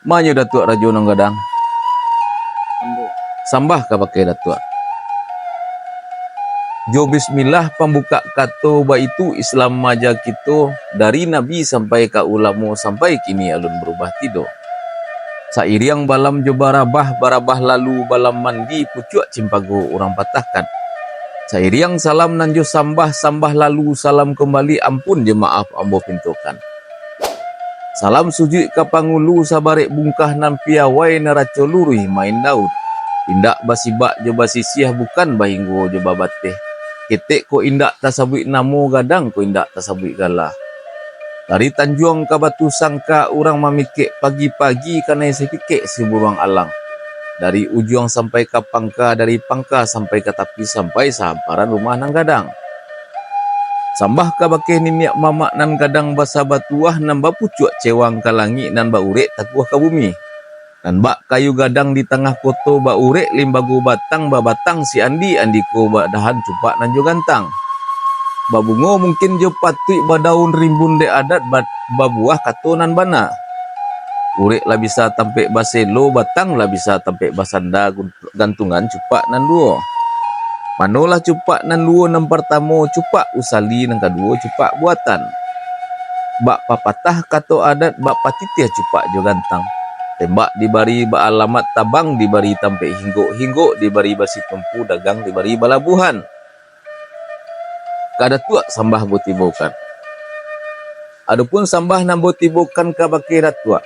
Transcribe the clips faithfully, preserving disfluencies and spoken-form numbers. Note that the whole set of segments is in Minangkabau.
Ma nyo Datuak Rajo Nan Gadang? Sambah kabake Datuak. Jo bismillah pambukak kato, baitu Islam maaja kito, dari Nabi sampai ka ulamo, sampai kini alun barubah tido. Sairiang balam jo barabah, barabah lalu balam mandi, pucuak cimpago urang patahkan. Sairiang salam nan jo sambah, sambah lalu salam kambali, ampun jo maaf ambo pintokan. Salam sujuik ka pangulu, sabarek bungkah nan piawai, naraco luruih main daun. Indak basibak jo basisiah, bukan bahinggo jo babateh. Ketek ko indak tasabuik namo, gadang ko indak tasabuik gala. Dari Tanjuang ka Batu Sangka, urang mamikek pagi-pagi, kanai sapikek si buruang alang. Dari ujuang sampai ka pangka, dari pangka sampai ka tapi, sampai sahamparan rumah nan gadang. Sambah kabake niniak mamak nan gadang basa batuah, nan bapucuak cewang ka langik, nan baurek takuah ka bumi. Nan bak kayu gadang di tangah koto, baurek limbago batang, babatang si andi, andiko badahan cupak nan jo gantang. Babungo mungkin jo patuik, badaun rimbun dek adat, ba-, babuah kato nan bana. Urek lah bisa tampek baselo, batang lah bisa tampek basanda, gun-, gantungan cupak nan duo. Manolah cupak nan duo? Nan partamo cupak usali, nan kaduo cupak buatan. Bak papatah kato adat, bak patitiah cupak jo gantang. Tembak dibari baalamat, tabang dibari tampek hinggok, hinggok dibari basitumpu, dagang dibari balabuhan. Ka Datuak sambah ambo tibokan. Adopun sambah nan ambo tibokan kabake Datuak.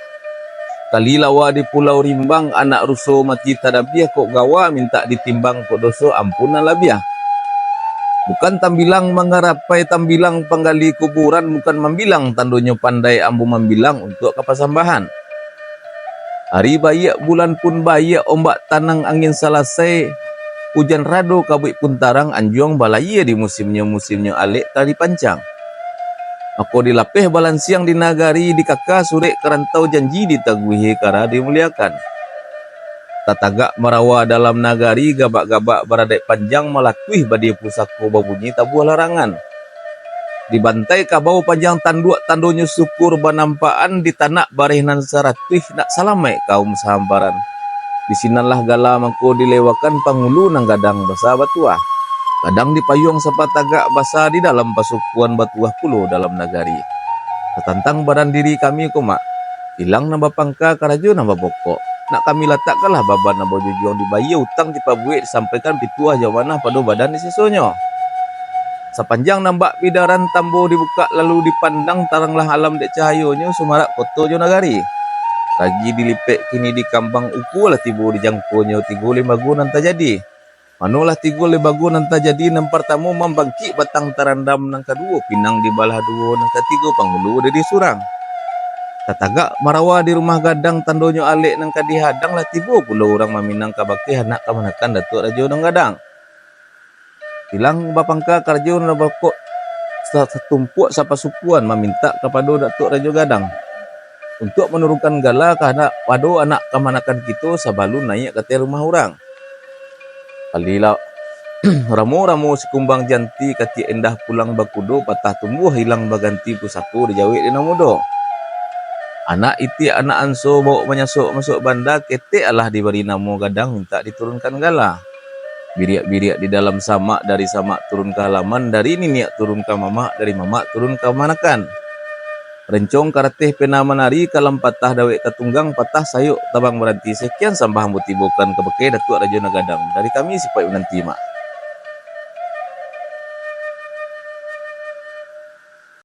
Kali lawa di Pulau Rimbang, anak ruso mati tadabiah, kok gawa mintak ditimbang, kok doso ampun nan labiah. Bukan tambilang mangarapai, tambilang panggali kuburan, bukan mambilang tandonyo pandai ambo mambilang untuak ka pasambahan. Ari baiak, bulan pun baiak, ombak tanang, angin salasai, ujan rado, kabuik pun tarang, anjuang balayia di musimnyo, musimnyo alek tari pancang. Mako dilapeh balansiang di nagari, dikaka surek ka rantau, janji ditaguihi, kara dimuliakan. Tatagak marawa dalam nagari, gabak-gabak baradaik panjang, malatuih badia pusako, babunyi tabuah larangan. Dibantai kabau panjang tanduak, tandonyo syukur banampakan, ditanak bareh nan saratuih, nak salamaik kaum sahamparan. Di sinanlah gala mangko dilewakan, pangulu nan gadang basa batuah. Gadang dipayuang sapatagak basa, di dalam pasukuan batuah pulo dalam nagari. Tatantang badan diri kami ko, Mak. Tilang nan bapangka, karajo nan bapokok. Nak kami latakkanlah baban nan bajujuang, dibayia utang dipabuek, disampaikan pituah jo amanah pado badan di sisonyo. Sapanjang nan bak bidaran tambo dibukak, lalu dipandang, taranglah alam dek cahayonyo, sumarak koto jo nagari. Ragi dilipek kini dikambang, ukua lah tibo di jangkonyo, tigo limbago nan tajadi. Manolah tigo limbago nan tajadi? Nan partamo, mambangkik batang tarandam, nan kaduo, pinang dibalah duo, nan katigo, pangulu diri surang. Tatagak marawa di rumah gadang, tandonyo alek nan ka dihadang, lah tibo pulo urang maminang kabake anak kamanakan Datuak Rajo Nan Gadang. Tilang bapangka, karajo nan bapokok, sa-, satumpuak sapasukuan mamintak kapado Datuak Rajo Gadang untuak manurunkan gala ka anak, pado anak kamanakan kito sabalun naiak ka ateh rumah urang. Kali la-, ramo-ramo sikumbang janti, katiak indah pulang bakudo, patah tumbuah ilang baganti, pusako dijawek di nan mudo. Anak itiak, anak anso, bawok manyasok masuak banda, ketek alah dibari namo gadang, mintak diturunkan gala. Biriak-biriak di dalam samak, dari samak turun ka halaman, dari niniak turun ka mamak, dari mamak turun ka kamanakan. Rencong karateh pena manari, kalam patah dawek ka tunggang, patah sayok tabang baranti. Sekian sambah ambo tibokan kabake Datuak Rajo Nan Gadang. Dari kami, sipaik mananti, Mak.